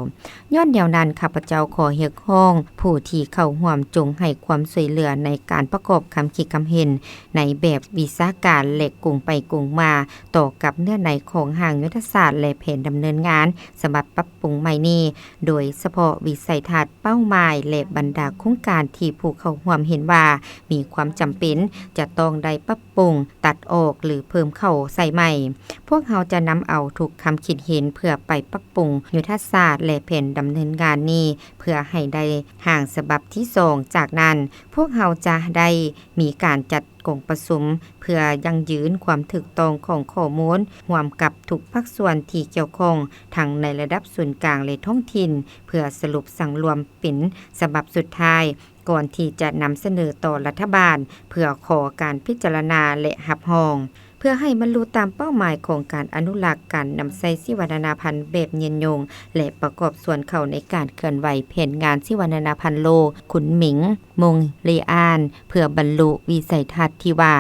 ຍ້ອນແນວນັ້ນ, ຂ້າພະເຈົ້າຂໍຮຽກຮ້ອງຜູ້ທີ່ເຂົ້າຮ່ວມຈົ່ງໃຫ້ຄວາມຊ່ວຍເຫຼືອໃນການປະກອບຄຳຄິດຄຳເຫັນໃນແບບວິຊາການ ແລະ ກົງໄປກົງມາ ຕໍ່ກັບເນື້ອໃນຂອງຮ່າງຍຸດທະສາດ ແລະ ແຜນດຳເນີນງານສະບັບປັບປຸງໃໝ່ນີ້, ໂດຍສະເພາະວິໄສທັດ, ເປົ້າໝາຍ ແລະ ບັນດາໂຄງການທີ່ຜູ້ເຂົ້າຮ່ວມເຫັນວ່າມີຄວາມຈຳເປັນຈະຕ້ອງໄດ້ປັບປຸງ, ຕັດອອກ ຫຼື ເພີ່ມເຂົ້າໃສ່ໃໝ່. ພວກເຮົາຈະນຳເອົາທຸກຄຳຄິດເຫັນເພື່ອໄປປັບປຸງຍຸດທະສາດ ແລະ ແຜນດຳເນີນງານນີ້ ເພື່ອໃຫ້ໄດ້ຮ່າງສະບັບທີສອງ. ຈາກນັ້ນ, ພວກເຮົາຈະໄດ້ມີການຈັດ ກອງປະຊຸມເພື່ອຢັ້ງຢືນຄວາມຖືກຕ້ອງຂອງຂໍ້ມູນຮ່ວມກັບທຸກພາກສ່ວນທີ່ກ່ຽວຂ້ອງ ທັງໃນລະດັບສູນກາງ ແລະ ທ້ອງຖິ່ນ ເພື່ອສະຫຼຸບສັງລວມເປັນສະບັບສຸດທ້າຍ ກ່ອນທີ່ຈະນຳສະເໜີຕໍ່ລັດຖະບານ ເພື່ອຂໍການພິຈາລະນາ ແລະ ຮັບຮອງ. ເພື່ອໃຫ້ບັນລຸຕາມເປົ້າໝາຍຂອງການອະນຸລັກການນຳໃຊ້ຊີວະນານາພັນແບບຍືນຍົງ ແລະ ປະກອບສ່ວນເຂົ້າໃນການເຄື່ອນໄຫວແຜນງານຊີວະນານາພັນໂລກ, ຄຸນໝິງ ມົງເລອານ ເພື່ອບັນລຸວິໄສທັດທີ່ວ່າ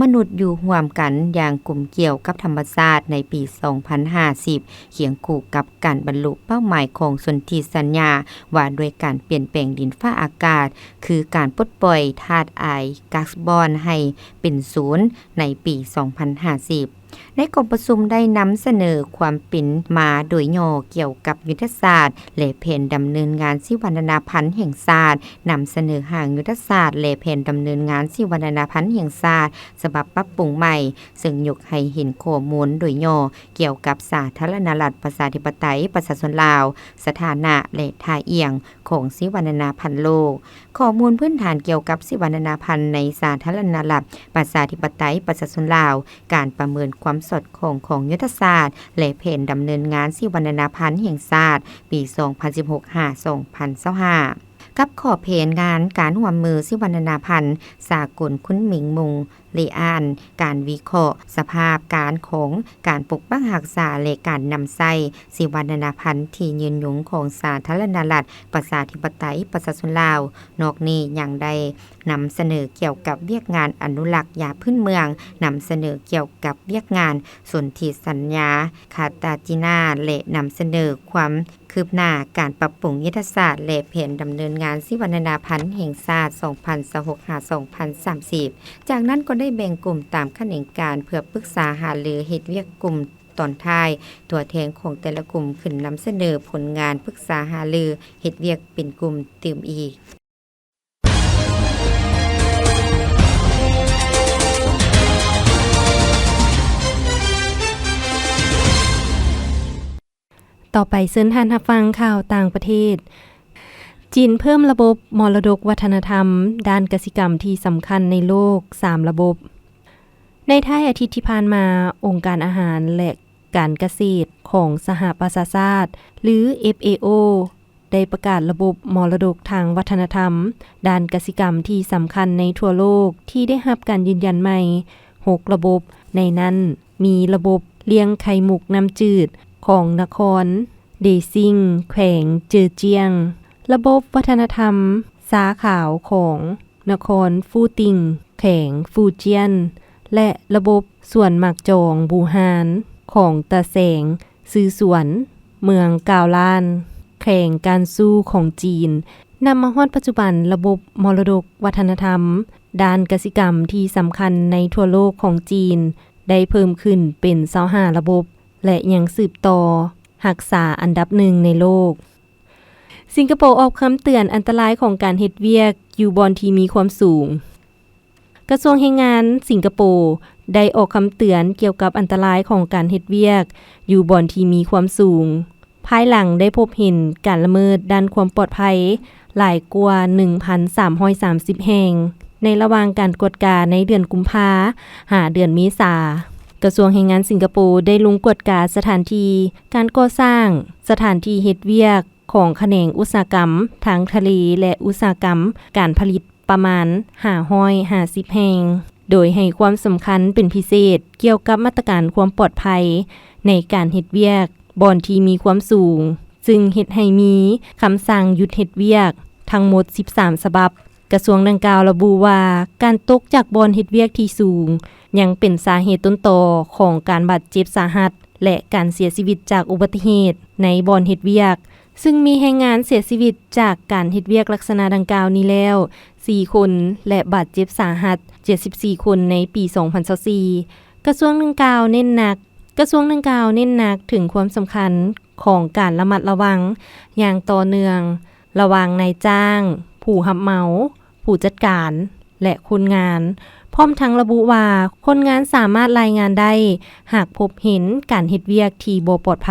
ມະນຸດຢູ່ຮ່ວມກັນຢ່າງກົມກ່ຽວກັບທຳມະຊາດໃນປີສອງພັນຫ້າສິບ ຄຽງຄູ່ກັບການບັນລຸເປົ້າໝາຍຂອງສົນທິສັນຍາວ່າດ້ວຍການປ່ຽນແປງດິນຟ້າອາກາດ ຄືການປົດປ່ອຍທາດອາຍກາສບອນໃຫ້ເປັນສູນໃນປີສອງພັນຫ້າສິບ. ໃນກອງປະຊຸມໄດ້ນຳສະເໜີຄວາມເປັນມາໂດຍຫຍໍ້ກ່ຽວກັບຍຸດທະສາດ ແລະ ແຜນດຳເນີນງານຊີວະນານາພັນແຫ່ງຊາດ, ນຳສະເໜີຮ່າງຍຸດທະສາດ ແລະ ແຜນດຳເນີນງານຊີວະນານາພັນແຫ່ງຊາດ ສະບັບປັບປຸງໃໝ່, ເຊິ່ງຍົກໃຫ້ເຫັນຂໍ້ມູນໂດຍຫຍໍ້ກ່ຽວກັບສາທາລະນະລັດ ປະຊາທິປະໄຕ ປະຊາຊົນລາວ, ສະຖານະ ແລະ ທ່າອ່ຽງຂອງຊີວະນານາພັນໂລກ. ຂໍ້ມູນພື້ນຖານກ່ຽວກັບຊີວະນານາພັນໃນສາທາລະນະລັດ ປະຊາທິປະໄຕ ປະຊາຊົນລາວ, ການປະເມີນຄວາມສອດຄ່ອງຂອງຍຸດທະສາດ ແລະ ແຜນດຳເນີນງານຊີວະນານາພັນແຫ່ງຊາດ ປີສອງພັນສິບຫົກ ຫາ ສອງພັນຊາວຫ້າ ກັບຂອບແຜນງານການຮ່ວມມືຊີວະນານາພັນສາກົນ ຄຸນໝິງ ມົງເລອານ, ການວິເຄາະສະພາບການຂອງການປົກປັກຮັກສາ ແລະ ການນຳໃຊ້ ຊີວະນານາພັນທີ່ຍືນຍົງຂອງສາທາລະນະລັດ ປະຊາທິປະໄຕ ປະຊາຊົນລາວ. ນອກນີ້ຍັງໄດ້ນຳສະເໜີກ່ຽວກັບວຽກງານອະນຸລັກຢາພື້ນເມືອງ, ນຳສະເໜີກ່ຽວກັບວຽກງານສົນທິສັນຍາຄາຕາຈິນາ ແລະ ນຳສະເໜີຄວາມຄືບໜ້າການປັບປຸງຍຸດທະສາດ ແລະ ແຜນດຳເນີນງານຊີວະນານາພັນແຫ່ງຊາດ ສອງພັນຊາວຫົກ ຫາ ສອງພັນສາມສິບ. ຈາກນັ້ນກໍໄດ້ແບ່ງກຸ່ມຕາມຂະແໜງການເພື່ອປຶກສາຫາລືເຮັດວຽກກຸ່ມ ຕອນທ້າຍ, ຕົວແທນຂອງແຕ່ລະກຸ່ມຂຶ້ນນຳສະເໜີຜົນງານປຶກສາຫາລືເຮັດວຽກເປັນກຸ່ມຕື່ມອີກ. ຕໍ່ໄປເຊີນທ່ານຮັບຟັງຂ່າວຕ່າງປະເທດ. ຈີນເພີ່ມລະບົບມໍລະດົກວັດທະນະທຳດ້ານກະສິກຳທີ່ສຳຄັນໃນໂລກສາມລະບົບ. ໃນທ້າຍອາທິດທີ່ຜ່ານມາ, ອົງການອາຫານ ແລະ ການກະເສດຂອງສະຫະປະຊາຊາດ ຫຼື ເອັຟເອໂອ ໄດ້ປະກາດລະບົບມໍລະດົກທາງວັດທະນະທຳດ້ານກະສິກຳທີ່ສຳຄັນໃນທົ່ວໂລກ ທີ່ໄດ້ຮັບການຢືນຢັນໃໝ່ຫົກລະບົບ, ໃນນັ້ນມີລະບົບລ້ຽງໄຂ່ມຸກນ້ຳຈືດຂອງນະຄອນເດຊິງ ແຂວງເຈີຈຽງ, ລະບົບວັດທະນະທຳຊາຂາວຂອງນະຄອນຟູຕິງ ແຂວງຟູຈຽນ ແລະ ລະບົບສວນໝາກຈອງບູຮານຂອງຕາແສງ ຊື່ສວນ ເມືອງກາວລ້ານ ແຂວງການຊູຂອງຈີນ. ນຳມາຮອດປັດຈຸບັນ, ລະບົບມໍລະດົກວັດທະນະທຳດ້ານກະສິກຳທີ່ສຳຄັນໃນທົ່ວໂລກຂອງຈີນ ໄດ້ເພີ່ມຂຶ້ນເປັນຊາວຫ້າລະບົບ ແລະ ຍັງສືບຕໍ່ຮັກສາອັນດັບໜຶ່ງໃນໂລກ. ສິງກະໂປອອກຄຳເຕືອນອັນຕະລາຍຂອງການເຮັດວຽກຢູ່ບ່ອນທີ່ມີຄວາມສູງ. ກະຊວງແຮງງານສິງກະໂປໄດ້ອອກຄຳເຕືອນກ່ຽວກັບອັນຕະລາຍຂອງການເຮັດວຽກຢູ່ບ່ອນທີ່ມີຄວາມສູງ ພາຍຫຼັງໄດ້ພົບເຫັນການລະເມີດດ້ານຄວາມປອດໄພຫຼາຍກວ່າໜຶ່ງພັນສາມຮ້ອຍສາມສິບແຫ່ງ ໃນລະຫວ່າງການກວດກາໃນເດືອນກຸມພາຫາເດືອນເມສາ. ກະຊວງແຮງງານສິງກະໂປໄດ້ລົງກວດກາສະຖານທີ່ການກໍ່ສ້າງ, ສະຖານທີ່ເຮັດວຽກຂອງຂະແໜງອຸດສາຫະກຳທາງທະເລ ແລະ ອຸດສາຫະກຳການຜະລິດ ປະມານຫ້າຮ້ອຍຫ້າສິບແຫ່ງ, ໂດຍໃຫ້ຄວາມສຳຄັນເປັນພິເສດກ່ຽວກັບມາດຕະການຄວາມປອດໄພໃນການເຮັດວຽກບ່ອນທີ່ມີຄວາມສູງ, ຊຶ່ງເຮັດໃຫ້ມີຄຳສັ່ງຢຸດເຮັດວຽກທັງໝົດສິບສາມສະບັບ. ກະຊວງດັ່ງກ່າວລະບຸວ່າ ການຕົກຈາກບ່ອນເຮັດວຽກທີ່ສູງຍັງເປັນສາເຫດຕົ້ນຕໍຂອງການບາດເຈັບສາຫັດ ແລະ ການເສຍຊີວິດຈາກອຸບັດຕິເຫດໃນບ່ອນເຮັດວຽກ, ຊຶ່ງມີແຮງງານເສຍຊີວິດຈາກການເຮັດວຽກລັກສະນະດັ່ງກ່າວນີ້ແລ້ວສີ່ຄົນ ແລະ ບາດເຈັບສາຫັດເຈັດສິບສີ່ຄົນໃນປີສອງພັນຊາວສີ່. ກະຊວງດັ່ງກ່າວເນັ້ນໜັກ, ກະຊວງດັ່ງກ່າວເນັ້ນໜັກເຖິງຄວາມສຳຄັນຂອງການລະມັດລະວັງຢ່າງຕໍ່ເນື່ອງ ລະຫວ່າງນາຍຈ້າງ, ຜູ້ຮັບເໝົາ, ຜູ້ຈັດການ ແລະ ຄົນງານ, ພ້ອມທັງລະບຸວ່າ ຄົນງານສາມາດລາຍງານໄດ້ຫາກພົບເຫັນການເຮັດວຽກທີ່ບໍ່ປອດໄພ.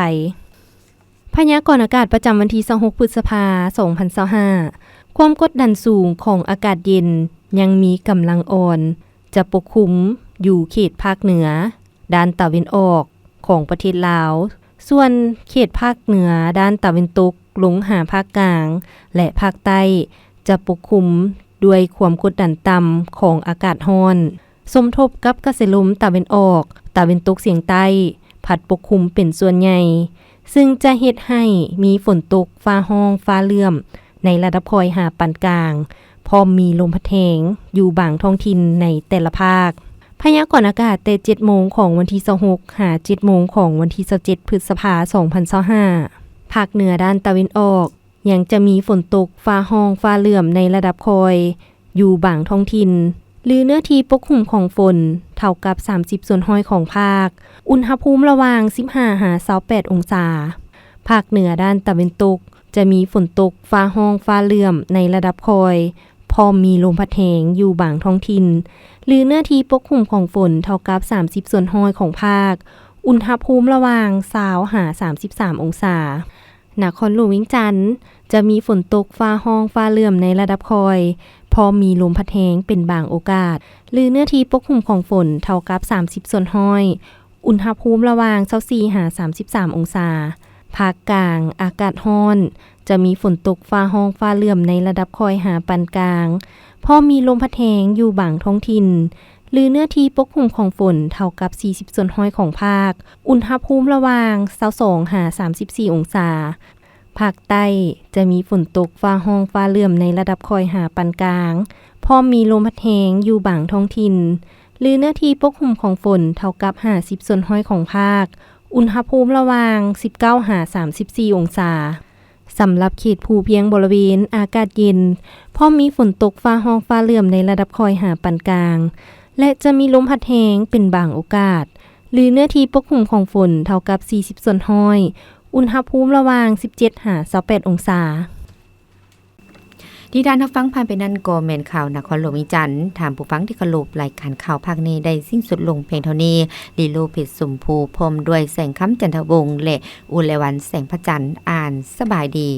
ພະຍາກອນອາກາດປະຈຳວັນທີຊາວຫົກ ພຶດສະພາ ສອງພັນຊາວຫ້າ, ຄວາມກົດດັນສູງຂອງອາກາດເຢັນຍັງມີກຳລັງອ່ອນ ຈະປົກຄຸມຢູ່ເຂດພາກເໜືອ ດ້ານຕາເວັນອອກຂອງປະເທດລາວ, ສ່ວນເຂດພາກເໜືອດ້ານຕາເວັນຕົກລົງຫາພາກກາງ ແລະ ພາກໃຕ້ ຈະປົກຄຸມດ້ວຍຄວາມກົດດັນຕ່ຳຂອງອາກາດຮ້ອນ ສົມທົບກັບກະແສລົມຕາເວັນອອກ, ຕາເວັນຕົກສຽງໃຕ້ ພັດປົກຄຸມເປັນສ່ວນໃຫຍ່, ຊຶ່ງຈະເຮັດໃຫ້ມີຝົນຕົກຟ້າຮ້ອງຟ້າເຫຼື້ອມ ໃນລະດັບຄ່ອຍຫາປານກາງ, ພ້ອມມີລົມພັດແຮງຢູ່ບາງທ້ອງຖິ່ນໃນແຕ່ລະພາກ. ພະຍາກອນອາກາດແຕ່ເຈັດໂມງຂອງວັນທີຊາວຫົກ ຫາເຈັດໂມງຂອງວັນທີຊາວເຈັດ ພຶດສະພາ ສອງພັນຊາວຫ້າ, ພາກເໜືອດ້ານຕາເວັນອອກຍັງຈະມີຝົນຕົກຟ້າຮ້ອງຟ້າເຫຼື້ອມໃນລະດັບຄ່ອຍ ຢູ່ບາງທ້ອງຖິ່ນ ຫຼື ເນື້ອທີ່ປົກຄຸມຂອງຝົນເທົ່າກັບສາມສິບສ່ວນຮ້ອຍຂອງພາກ, ອຸນຫະພູມລະຫວ່າງສິບຫ້າຫາຊາວແປດອົງສາ. ພາກເໜືອດ້ານຕາເວັນຕົກຈະມີຝົນຕົກຟ້າຮ້ອງຟ້າເຫຼື້ອມໃນລະດັບຄ່ອຍ, ພ້ອມມີລົມພັດແຮງຢູ່ບາງທ້ອງຖິ່ນ ຫຼື ເນື້ອທີ່ປົກຄຸມຂອງຝົນເທົ່າກັບສາມສິບສ່ວນຮ້ອຍຂອງພາກ, ອຸນຫະພູມລະຫວ່າງຊາວຫາສາມສິບສາມອົງສາ. ນະຄອນຫຼວງວຽງຈັນ ຈະມີຝົນຕົກຟ້າຮ້ອງຟ້າເຫຼື້ອມໃນລະດັບຄ່ອຍ, ພ້ອມມີລົມພັດແຮງເປັນບາງໂອກາດ ຫຼື ເນື້ອທີ່ປົກຄຸມຂອງຝົນເທົ່າກັບສາມສິບສ່ວນຮ້ອຍ, ອຸນຫະພູມລະຫວ່າງຊາວສີ່ຫາສາມສິບສາມອົງສາ. ພາກກາງ ອາກາດຮ້ອນ, ຈະມີຝົນຕົກຟ້າຮ້ອງຟ້າເຫຼື້ອມໃນລະດັບຄ່ອຍຫາປານກາງ, ພ້ອມມີລົມພັດແຮງຢູ່ບາງທ້ອງຖິ່ນ ຫຼື ເນື້ອທີ່ປົກຄຸມຂອງຝົນເທົ່າກັບສີ່ສິບສ່ວນຮ້ອຍຂອງພາກ, ອຸນຫະພູມລະຫວ່າງຊາວສອງຫາສາມສິບສີ່ອົງສາ. ພາກໃຕ້ຈະມີຝົນຕົກຟ້າຮ້ອງຟ້າເຫຼື້ອມໃນລະດັບຄ່ອຍຫາປານກາງ, ພ້ອມມີລົມພັດແຮງຢູ່ບາງທ້ອງຖິ່ນ ຫຼື ເນື້ອທີ່ປົກຄຸມຂອງຝົນເທົ່າກັບຫ້າສິບສ່ວນຮ້ອຍຂອງພາກ, ອຸນຫະພູມລະຫວ່າງສິບເກົ້າຫາສາມສິບສີ່ອົງສາ. ສຳລັບເຂດພູພຽງບໍລິເວນ ອາກາດເຢັນ, ພ້ອມມີຝົນຕົກຟ້າຮ້ອງຟ້າເຫຼື້ອມໃນລະດັບຄ່ອຍຫາປານກາງ ແລະ ຈະມີລົມພັດແຮງເປັນບາງໂອກາດ, ຫຼື ເນື້ອທີ່ປົກຄຸມຂອງຝົນເທົ່າກັບສີ່ສິບສ່ວນຮ້ອຍ, ອຸນຫະພູມລະຫວ່າງສິບເຈັດຫາຊາວແປດອົງສາ. ທີ່ທ່ານຮັບຟັງຜ່ານໄປນັ້ນກໍແມ່ນຂ່າວນະຄອນຫຼວງວຽງຈັນ. ທ່ານຜູ້ຟັງທີ່ເຄົາລົບ, ລາຍການຂ່າວພາກນີ້ໄດ້ສິ້ນສຸດລົງພຽງເທົ່ານີ້. ລີໂລ ເພັດຊົມພູ ພ້ອມດ້ວຍ ແສງຄຳ ຈັນທະວົງ ແລະ ອຸນໄລວັນ ແສງພະຈັນ ອ່ານ. ສະບາຍດີ.